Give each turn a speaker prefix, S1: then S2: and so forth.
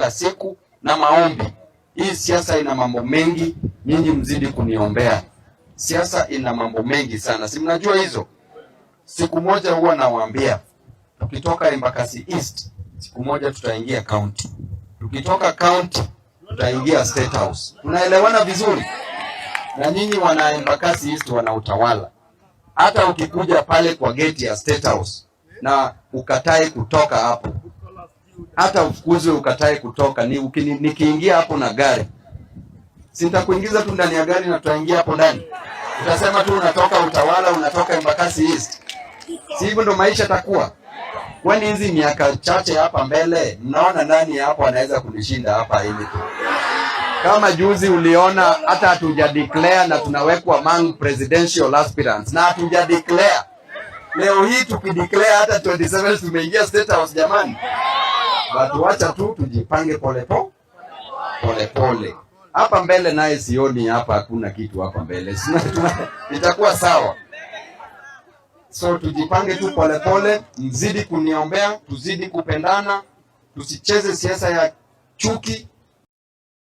S1: kila siku na maombi. Hii siasa ina mambo mengi, nyinyi mzidi kuniombea. Siasa ina mambo mengi sana, si mnajua hizo? Siku moja huwa nawaambia, tukitoka Embakasi East, siku moja tutaingia county, tukitoka county tutaingia State House. Tunaelewana vizuri? Na nyinyi wana Embakasi East wana utawala, hata ukikuja pale kwa gate ya State House na ukatae kutoka hapo, hata ufukuzwe ukatae kutoka, nikiingia hapo na gari, si nitakuingiza tu ndani ya gari na tutaingia hapo ndani, utasema tu unatoka Utawala, unatoka Embakasi East. Si hivyo ndo maisha takuwa? Kwani hizi miaka chache hapa mbele, mnaona nani hapo anaweza kunishinda hapa hivi? Kama juzi uliona hata hatuja declare na tunawekwa among presidential aspirants na hatuja declare. Leo hii tukideclare hata 27 tumeingia State House jamani. Watu wacha tu tujipange pole pole pole pole. Hapa mbele naye sioni hapa hakuna kitu hapa mbele. Itakuwa sawa. So tujipange tu pole pole, mzidi kuniombea, tuzidi kupendana, tusicheze siasa ya chuki.